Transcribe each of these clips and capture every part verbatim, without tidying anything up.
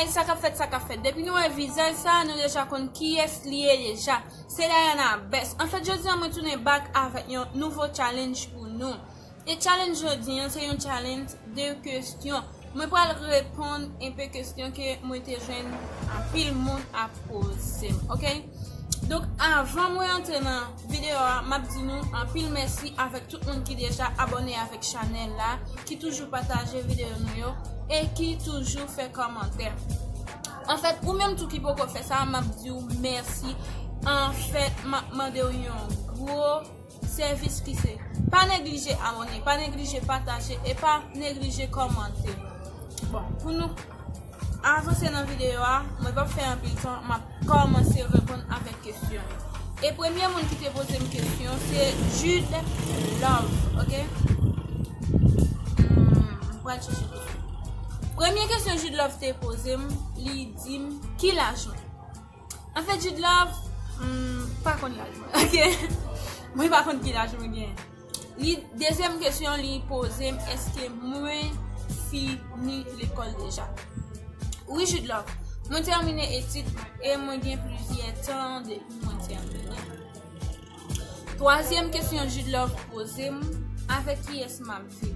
Sa k ap fèt, sa k ap fèt. Depi nou wè vizaj sa, nou deja konn kiyès li ye deja. Se Diana Best. Anfèt, jodi a mwen tounen back avèk yon nouvo challenge pou nou. E challenge jodi a, se yon challenge de kesyon. Mwen pral reponn enpe kesyon ke mwen te jwenn anpil moun ap poze m, oke? Donk, avan mwen antre nan videyo a, m ap di nou anpil mèsi avèk tout moun ki deja abòne avèk chanèl la, ki toujou pataje videyo nou yo, e ki toujou fè kòmantè. Anfèt, ou menm tou ki poko fè sa, m ap di w mèsi. Anfèt, m ap mande w yon gwo sèvis ki se, pa neglije abòne, pa neglije pataje, e pa neglije kòmante. Bon, pou nou avanse nan videyo a, mwen p ap fè anpil tan, m ap kòmanse reponn avèk kesyon yo. E premye moun ki te poze m kesyon, se Jude Love, oke? Hmm, m pral chèche kesyon. Premye kesyon Jude Love te poze m, li di m, ki laj mwen? Anfèt, Jude Love, hmm, pa konn laj mwen, oke? Mwen pa konn ki laj mwen gen. Li, dezyèm kesyon, li poze m, èske mwen fini lekòl deja? Wi, Jude Love, mwen tèmine etid mwen e mwen gen plizyè tan depi mwen tèmine. Twazyèm kesyon Jude Love poze m, avèk kiyès m ap viv?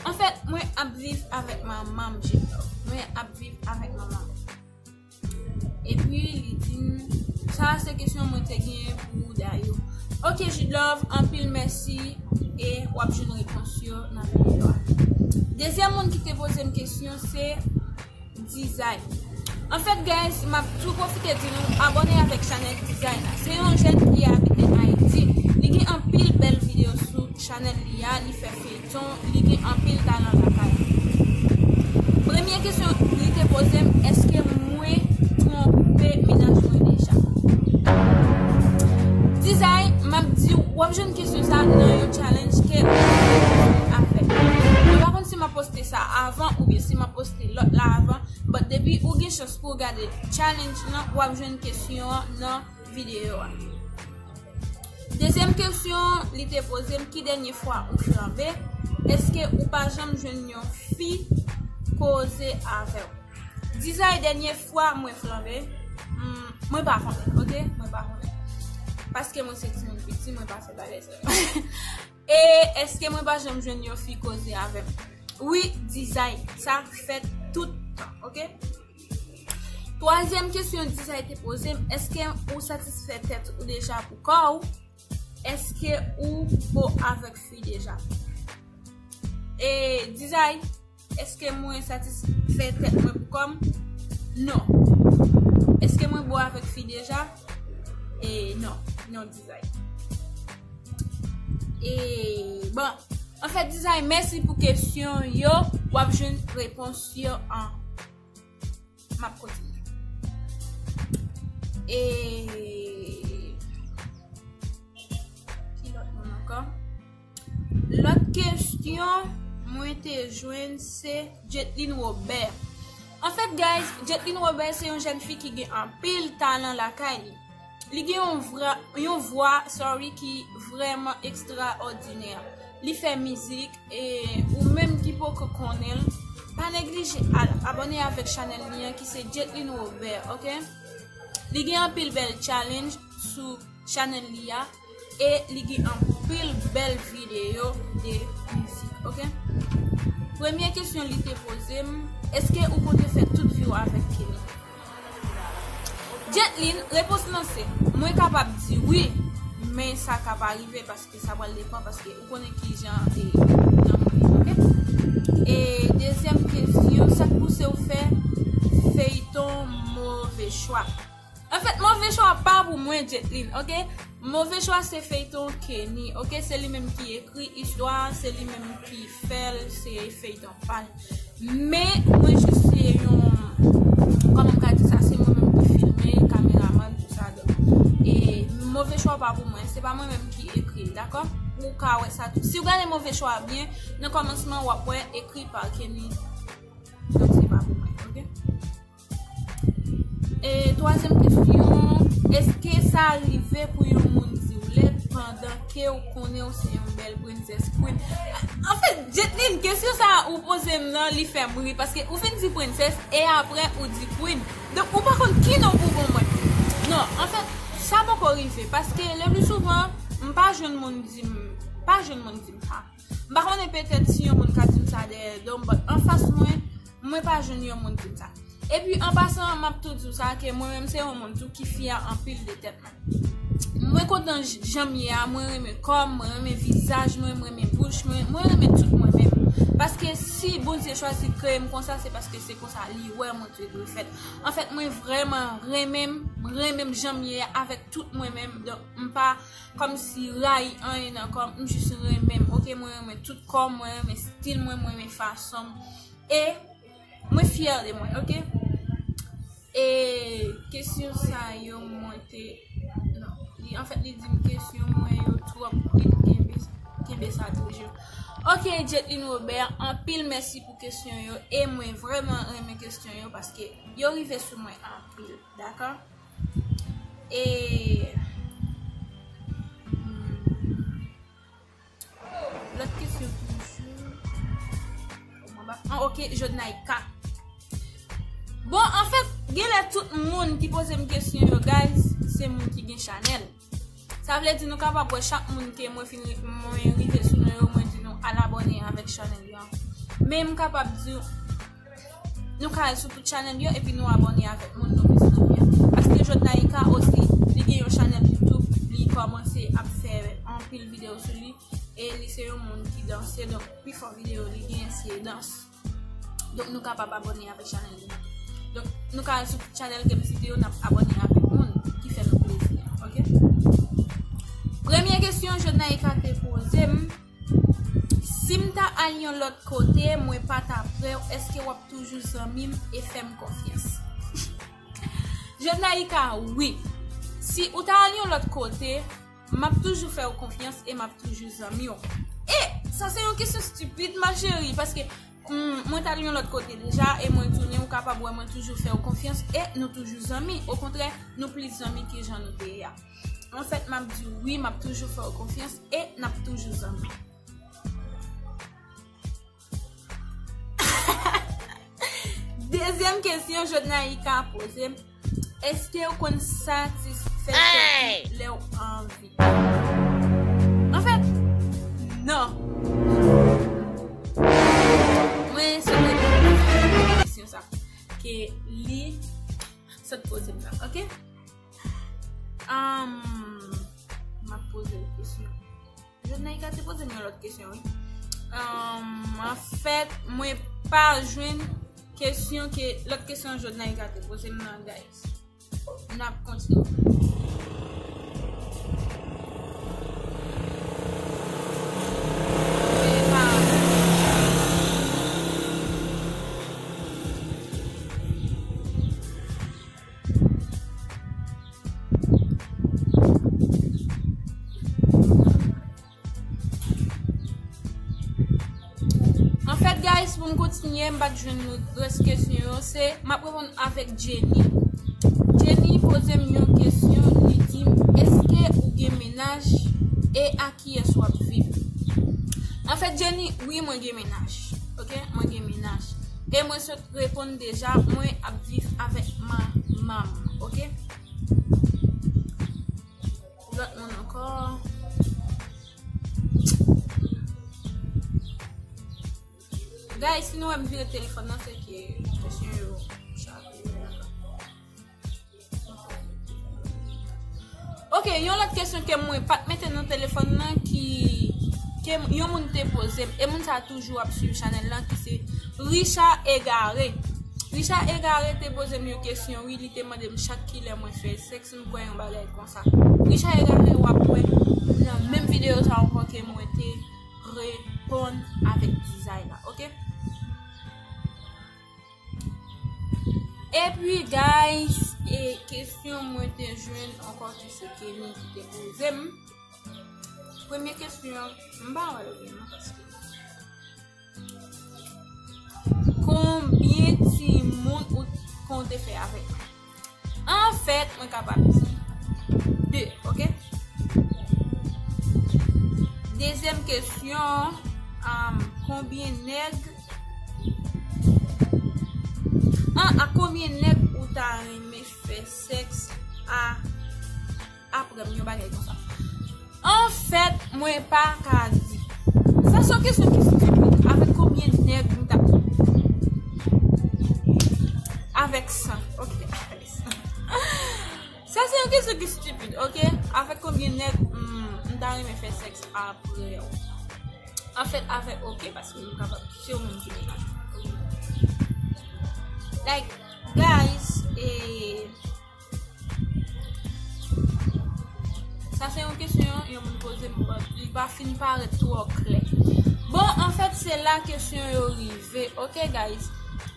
Anfèt, mwen ap viv avèk manman m, Jude Love. Mwen ap viv avèk manman m. Epi, li di m, sa se kesyon mwen te gen pou Dayou. Oke, Jude Love, anpil mèsi e w ap jwenn repons yo nan videyo a. Dezyèm moun ki te poze m kesyon se Dizay. Anfèt, guys, m ap tou pwofite di nou abòne avèk chanèl Dizay la. Se yon jèn ki abite Ayiti. Li gen anpil bèl videyo sou chanèl li a, li fè feyton, li gen anpil talan lakay li. Premye kesyon li te poze m, èske mwen twonpe mennaj mwen deja? Dizay, m ap di w, w ap jwenn kesyon sa nan yon challenge ke mwen ap fè. Mwen pa konn si m ap poste sa avan oubyen si m ap poste lòt la avan, but depi ou gen chans pou w gade challenge lan, w ap jwenn kesyon an nan videyo a. Dezyèm kesyon, li te poze m, ki dènye fwa ou flanbe? Èske ou pa janm jwenn yon fi koze avè w? Dizay, dènye fwa mwen flanbe, hmm, mwen pa konnen, oke? Mwen pa konnen. Paske mwen se timoun piti, mwen pa fè bagay sa yo. E èske mwen pa janm jwenn yon fi koze avè m? Wi, Dizay, sa fèt tout tan, oke? Twazyèm kesyon Dizay te poze m, èske ou satisfè tèt ou deja pou kò w? Èske ou bo avèk fi deja? E Dizay, èske mwen satisfè tèt mwen pou kò m? Non. Èske mwen bo avèk fi deja? E non, non, Dizay. E bon, anfèt, Dizay, mèsi pou kesyon yo. W ap jwenn repons yo an M ap kontinye. E ki lòt moun ankò? Lòt kesyon mwen te jwenn se Jetlyn Robert. Anfèt, guys, Jetlyn Robert se yon jèn fi ki gen anpil talan lakay li. Li gen yon vra, yon vwa, sorry, ki vrèman ekstraòdinè. Li fè mizik, e ou menm ki poko konnen l, pa neglije al abòne avèk chanèl li an ki se Jetlyn Robert, oke? Li gen anpil bèl challenge sou chanèl li a, e li gen anpil bèl videyo de mizik, oke? Premye kesyon li te poze m, èske ou konte fè tout vi w avèk Kenny? Jetlyn, repons lan se, mwen kapab di wi, men sa ka pa rive paske sa pral depann, paske ou konnen kijan e nan mwen, oke? E dezyèm kesyon, sa k pouse w fè feyton Move Chwa? Anfèt, Move Chwa pa pou mwen, Jetlyn, oke? Move Chwa se feyton Kenny, oke? Se li menm ki ekri istwa a, se li menm ki fè l, se feyton pa l. Men, mwen jis se yon, kòman m ka di sa, se mwen menm ki filme, kameramann, tout sa, donk. E Move Chwa pa pou mwen, se pa mwen menm ki ekri l, dakò? Ou ka wè sa tou. Si w gade Move Chwa byen, nan kòmansman, w ap wè écrit par Kenny. Donk, se pa pou mwen, oke? E twazyèm kesyon, èske sa rive pou yon moun di w lèd pandan Èske ou konnen ou se yon bèl prensès, queen? Anfèt, Jetlin, kesyon sa a ou poze m nan, li fè m ri, paske ou fin di prensès, e apre ou di queen. Donk, ou pa konn ki non pou ban mwen. Non, anfèt, sa poko rive, paske le pli souvan, m pa jwenn moun di m, pa jwenn moun di m sa. M pa konnen, petèt si yon moun ka di m sa dèyè do m, but anfas mwen, mwen pa jwenn yon moun di m sa. Epi, an pasan, m ap tou di w sa, ke mwen menm se yon moun tou ki fyè anpil de tèt mwen. Mwen kontan j-, jan m ye a, mwen renmen kò m, mwen renmen vizaj mwen, mwen renmen bouch mwen, mwen renmen tout mwen menm. Paske si Bondye chwazi kreye m konsa, se paske se konsa li wè mwen te dwe fèt. Anfèt, mwen vrèman renmen m, renmen m jan m ye a avèk tout mwen menm. Donk, m pa kòmsi rayi anyen nan kò m, m jis renmen m, oke? Mwen renmen tout kò m, mwen renmen stil mwen, mwen renmen fason m. E mwen fyè de mwen, oke? E kesyon sa yo, mwen te, non, li, anfèt, li di m kesyon mwen yo twòp kwit, kenbe, kenbe sa toujou. Oke, Jetlin Robert, anpil mèsi pou kesyon yo, e mwen vrèman renmen kesyon yo paske yo rive sou mwen anpil, dakò? E, hmm, Lòt kesyon toujou. Kòman ba-, ah, oke, Jodnaïka. Bon, anfèt, genlè tout moun ki poze m kesyon yo, guys, se moun ki gen chanèl. Sa vle di nou kapab wè chak moun ke mwen fin ri-, mwen rive sou non yo, mwen di nou al abòne avèk chanèl yo. Men m kapab di nou ka al sou tout chanèl yo epi nou abòne avèk moun nou bezwen renmen. Paske Jodnaïka osi, li gen yon chanèl YouTube, li kòmanse ap fè anpil videyo sou li, e li se yon moun ki danse, donk pifò videyo li gen se dans. Donk nou kapab abòne avèk chanèl li. Donk nou ka al sou tout chanèl ke m site yo, n ap abòne avèk moun ki fè nou plezi, oke? Premye kesyon Jodnaïka te poze m, si m ta al yon lòt kote, mwen pa ta prè w, èske w ap toujou zanmi m e fè m konfyans? Jodnaïka, wi. Si ou ta al yon lòt kote, m ap toujou fè w konfyans e m ap toujou zanmi w. E sa se yon kesyon stipid, ma chérie, paske, hmm, mwen t al yon lòt kote deja e mwen tounen, ou kapab wè mwen toujou fè w konfyans e nou toujou zanmi. Okontrè, nou plis zanmi ke jan nou te ye a. Anfèt, m ap di w wi, m ap toujou fè w konfyans e n ap toujou zanmi. Dezyèm kesyon Jodnaïka poze m, èske w konn satisfè tèt ou lè w anvi? Anfèt, non. Mwen sot reponn kesyon sa ke li sot poze m nan, oke? Am, m ap poze l kesyon. Jodnaïka te poze m yon lòt kesyon, wi. Am, anfèt, mwen pa jwenn kesyon ke, lòt kesyon Jodnaïka te poze m nan, guys. N ap kontinye. Anfèt, guys, pou m kontinye, m pa t jwenn rès kesyon yo, se, m ap reponn avèk Jenny. Jenny poze m yon kesyon, li di m, èske ou gen mennaj e ak kiyès w ap viv? Anfèt, Jenny, wi, mwen gen mennaj. Oke? Mwen gen mennaj. E mwen sot reponn deja, mwen ap viv avèk manman m. Oke? Lòt moun ankò. Guys, si nou wè m vire telefòn nan, se ke kesyon yo chape. Ok, yon lòt kesyon ke mwen pa t mete nan telefòn nan ki, ke yon moun te poze m, e moun sa a toujou ap swiv chanèl lan, ki se Richard Egare. Richard Egare te poze m yon kesyon, wi, li te mande m chak kilè mwen fè sèks, m kwè yon bagay konsa. Richard Egare, w ap wè nan menm videyo sa ankò ke mwen te reponn avèk dizay la, ok? Epi, guys, e kesyon mwen te jwenn ankò ki se Kenny ki te poze m. Premye kesyon, m pa wè l vre non, paske. Konbyen timoun ou, ke w te fè avèk mwen? Anfèt, mwen kapab di de, ok? Dezyèm kesyon, um, konbyen nèg, an, a konbyen nèg ou ta renmen fè sèks a, apre m, yon bagay konsa. Anfèt, mwen pa ka di. Sa se yon kesyon ki stupid. Avèk konbyen nèg m ta, avèk san. Ok, avèk san. Sa se yon kesyon ki stupid, ok? Avèk konbyen nèg, hmm, m ta renmen fè sèks apre w? Anfèt, avèk, ok, paske m kapab, se yon moun ki deja. Like, guys, e, sa se yon kesyon, yon moun poze m, but li pa fin parèt twò klè. Bon, anfèt, se la kesyon yo rive, ok, guys?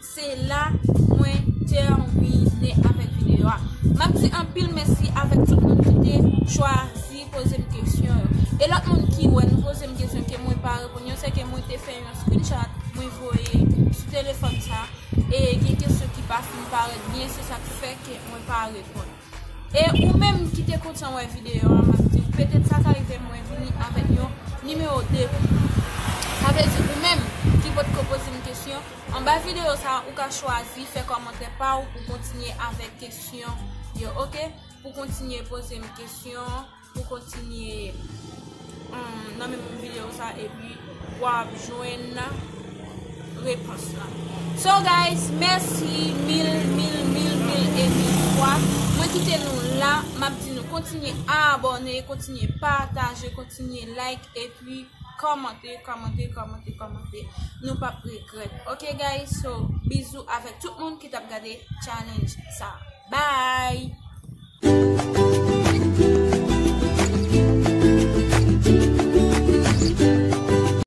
Se la mwen tèmine avèk videyo a. M ap di anpil mèsi avèk tout moun ki te chwazi poze m kesyon yo. E lòt moun ki wè nou poze m kesyon ke mwen pa reponn yo, se ke mwen te fè yon screenshot, mwen voye sou telefòn sa, e gen kesyon ki pa fin parèt byen, se sa k fè ke mwen pa reponn. E ou menm ki te kontan wè videyo a, m ap di w, petèt sa ka rive mwen vini avèk yon nimewo de pou ou. Sa vle di ou menm ki potko poze m kesyon, anba videyo sa a, ou ka chwazi fè kòmantè pa w pou kontinye avèk kesyon yo, ok? Pou kontinye poze m kesyon, pou kontinye, um, nan menm videyo sa, epi w ap jwenn repons la. So guys, mèsi mil, mil, mil, mil e mil fwa. Mwen kite nou la, m ap di nou kontinye abòne, kontinye pataje, kontinye like, epi kòmante, kòmante, kòmante, kòmante. Nou p ap regrèt. Ok guys, so bizou avèk tout moun ki t ap gade challenge sa. Bye!